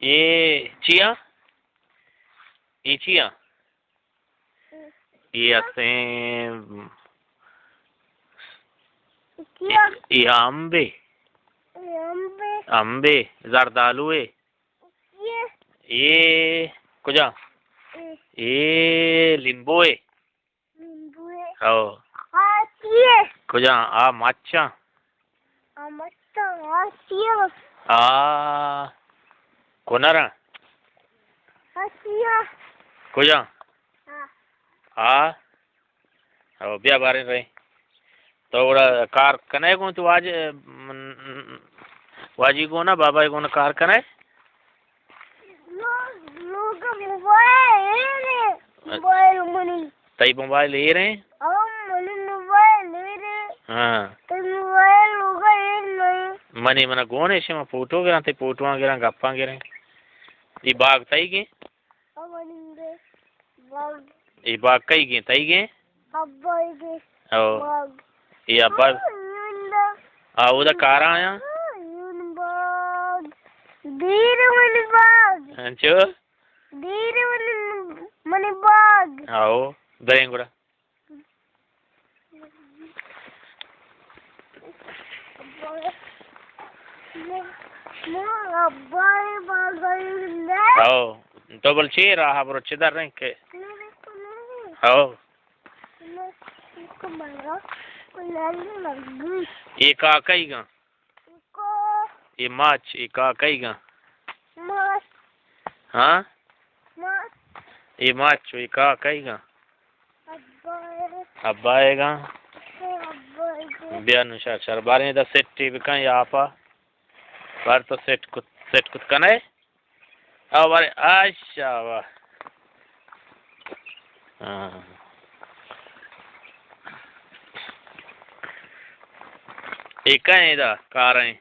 اے چیا؟ اے چیا؟ اے ہستیں، اے امبے۔ امبے۔ زردالوے۔ اے کجا؟ اے لیمبوے۔ لیمبوے۔ او۔ کجا؟ آ مچاں۔ آ مچاں، آ چیا؟ آ کنراں۔ آ چیا؟ کجا؟ آ۔ آ۔ او بیا باریں رئے۔ تو گڑا کار کنئے گوں تو واج-، من-، واجی گوں نا، بابا گوں نا کار کنئے؟ لوگ، لوگ موبائل ایر ایں، موبائل منی۔ تئی موبائل ایر ایں؟ او منی موبائل ایر ایں۔ ہاں۔ تئی موبائل لوگ ایر نہ ایں۔ منی منا گون ایں، شما فوٹو گراں، تئی فوٹواں گراں، گپاں گریں۔ اے باغ تئیگیں؟ او منی باغ۔ اے باغ کئیگیں؟ تئیگیں؟ ابا ئیگیں۔ او۔ باغ۔ اے ابا۔ ہاں، یون باغ۔ آ، اودا کارا آیاں؟ ہاں، یون باغ۔ دیر منی باغ۔ انچو؟ دیر منی، منی باغ۔ آؤ، بریں گڑا۔ ہاؤ، تو بل چے راہ برو، چے در رنگ کے؟ ہاؤ۔ اے کاکئی گا؟ اے ماچ، اے کاکئی گا؟ ہاں؟ اے ماچ، اے کاکئی گا؟ ابا ئیگاں۔ بیا نوں شر شر۔ باریں ادا سیٹے بکن یا آپا۔ بار تو سیٹ کت، سیٹ کت کنئے؟ او باریں، اشا واہ۔ ہاں۔ اے کئے ادا کاریں؟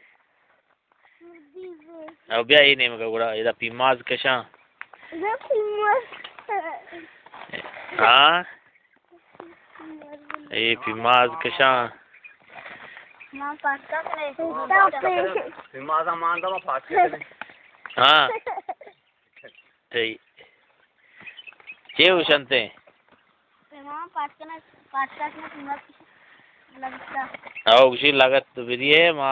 او بیا اے نیمگا گڑا، ادا پیماز کشاں۔ ادا پیماز۔ ہاں؟ اے پیماز کشاں۔ پیمازا ماندا ما پاس کرنے۔ ہاں۔ تئی چے اوشنتے؟ پیما پاٹ کنا، پاٹ کنا پیما لگتا۔ او گشی لگت تو بدیے، ما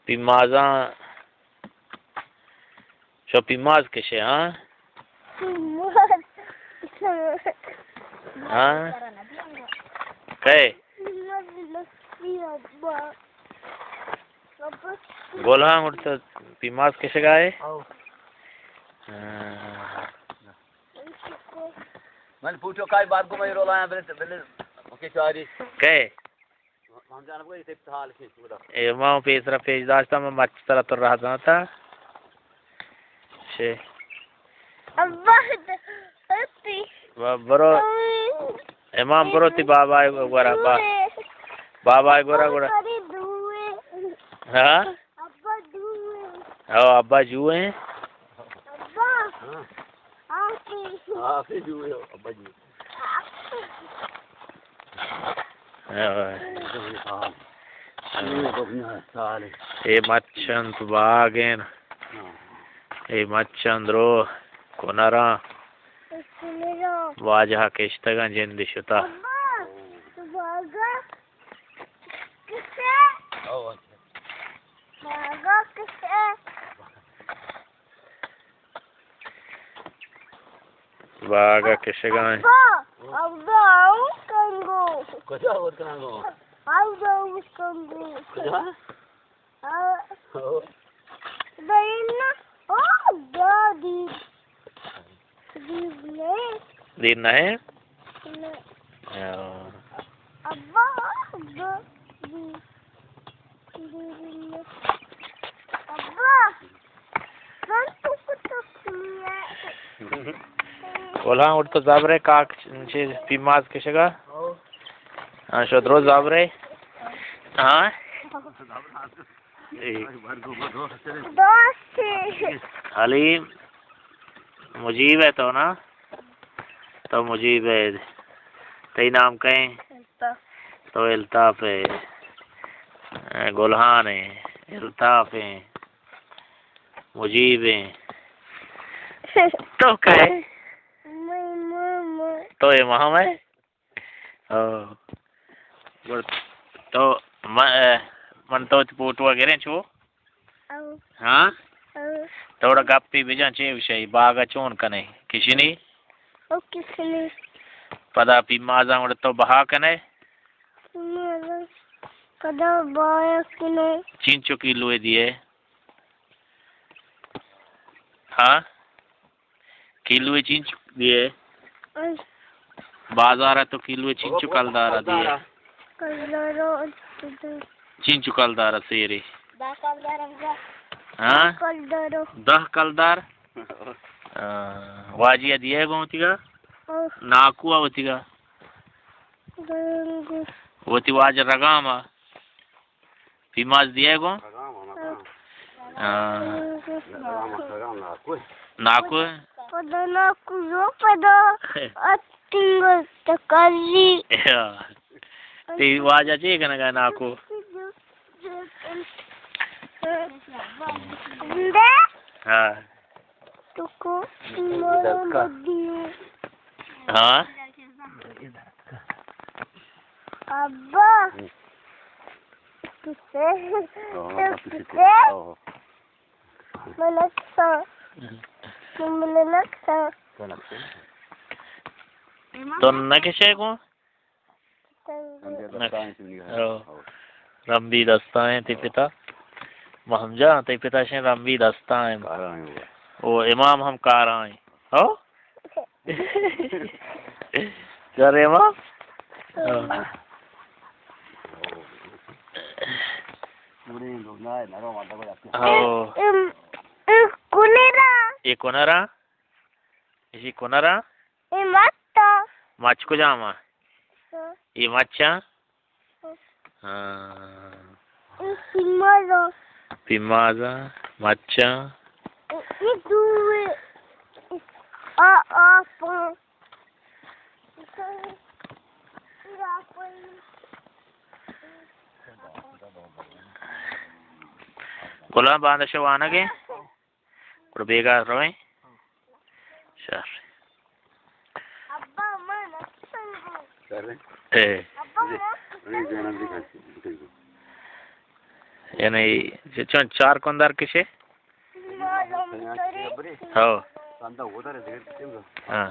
پیمازاں، شو پیماز کشے، ہاں؟ پیماز۔ ہاں؟ کئے؟ پیماز لگتی ابا۔ گل ہاں، گڑ تو پیماز کشگا ئے؟ او۔ ہاں۔ من پوچو کائی بار کو میں رولا آیا بلے، بلے، اوکے، چاری۔ کئے؟ ہم جانا کوئی تے حال کی پورا۔ اے ما پیسرا پیش داشتا، من مچ ترا تو رہ داتا۔ شے۔ ابا، ہتی۔ و-، برو۔ امام برو تی بابا گورا، با-، بابا گورا گورا۔ ہاں؟ ابا جو ایں۔ او، ابا جو ایں۔ ابا۔ ہاں۔ آپ ہی۔ آپ ہی جو ایں، ابا جو۔ ہاں۔ اے مچ انت باگ ایں۔ ہاں۔ اے مچ اندرو کنراں۔ واجہ کشتگاں جندی شتا۔ ابا، تو باگا کسے؟ او، اچھا۔ باگا کسے؟ باگا کشگا ایں۔ ابا، ابا، آؤ کنگو۔ کجا اور کنگو؟ آؤ، آؤ کنگو۔ کجا؟ آؤ۔ او۔ دین، او، دادی۔ دیر نہیں۔ دیر نہیں؟ نہیں۔ او۔ ابا، ابا، دیر۔ ابا، من تو کتو کیے۔ ولا اٹھ تو زبرے کاک چیز پیماز کشگا۔ ہاں، شد رو زبرے۔ ہاں۔ اے۔ دوست۔ حلیم مجیب ئے تو نا؟ تو مجیب ئے۔ تئی نام کئے؟ الطاف۔ تو الطاف ئے۔ گلہان ئے۔ الطاف ایں، مجیب ایں۔ تو کئے؟ میں، میں، میں۔ تو امام ئے؟ او۔ گڑا تو م-، من تو وتی فوٹو ءَ گریں چو؟ او۔ ہاں؟ او۔ تو وڑا گپے بجن، چے گوشئے، باغ ءَ چون کنئے؟ کشنی؟ او کشنی۔ پدا پیمازاں وڑا تو بہا کنئے؟ پیمازاں پدا بہا کنئے۔ چینچو کیلوے دیئے؟ ہاں؟ کیلوے چینچو دیئے؟ اش۔ بازار ءَ تو کیلوے چینچو کلدار ءَ دیئے؟ کلدار ءَ۔ چینچو کلدار ءَ سیرے؟ دہ کلدار ءَ۔ ہاں؟ کلدار ءَ۔ دہ کلدار؟ آ، واجہ ءَ دیئے گوں وتیگا؟ او۔ ناکو ءَ وتیگا؟ گوں۔ وتی واجہ رگام ءَ؟ پیماز دیئے گوں؟ ہاں۔ ناکو؟ پدا ناکو جو پدا اتنگ تکری۔ تی واجہ چے کنگا ناکو؟ زندہ؟ ہاں۔ تو کو مارا بدیو۔ ہاں؟ ابا۔ کسے؟ تو کسے؟ من نکشاں۔ من نکشاں۔ تو نکشے کو؟ او، رمبی دستائیں تئی پتا۔ مہم جان، تئی پتا شیں رمبی دستائیں۔ او امام ہم کارائیں۔ ہو؟ چرے امام؟ او۔ او۔ اے، اے کنرا؟ اے کنرا؟ ایشی کنرا؟ اے مچ تا۔ مچ کجام ءَ؟ ہاں۔ اے مچاں؟ ہاں۔ ہاں۔ اے پیمازاں۔ پیمازاں، مچاں۔ اے، اے دوئے۔ آ، آپاں۔ گلام باندا شو وانگ ءَ؟ گڑا بیگاہ رویں؟ شر۔ اے۔ یعنی چ-، چون چار کندار کشے؟ ہو۔ ہاں۔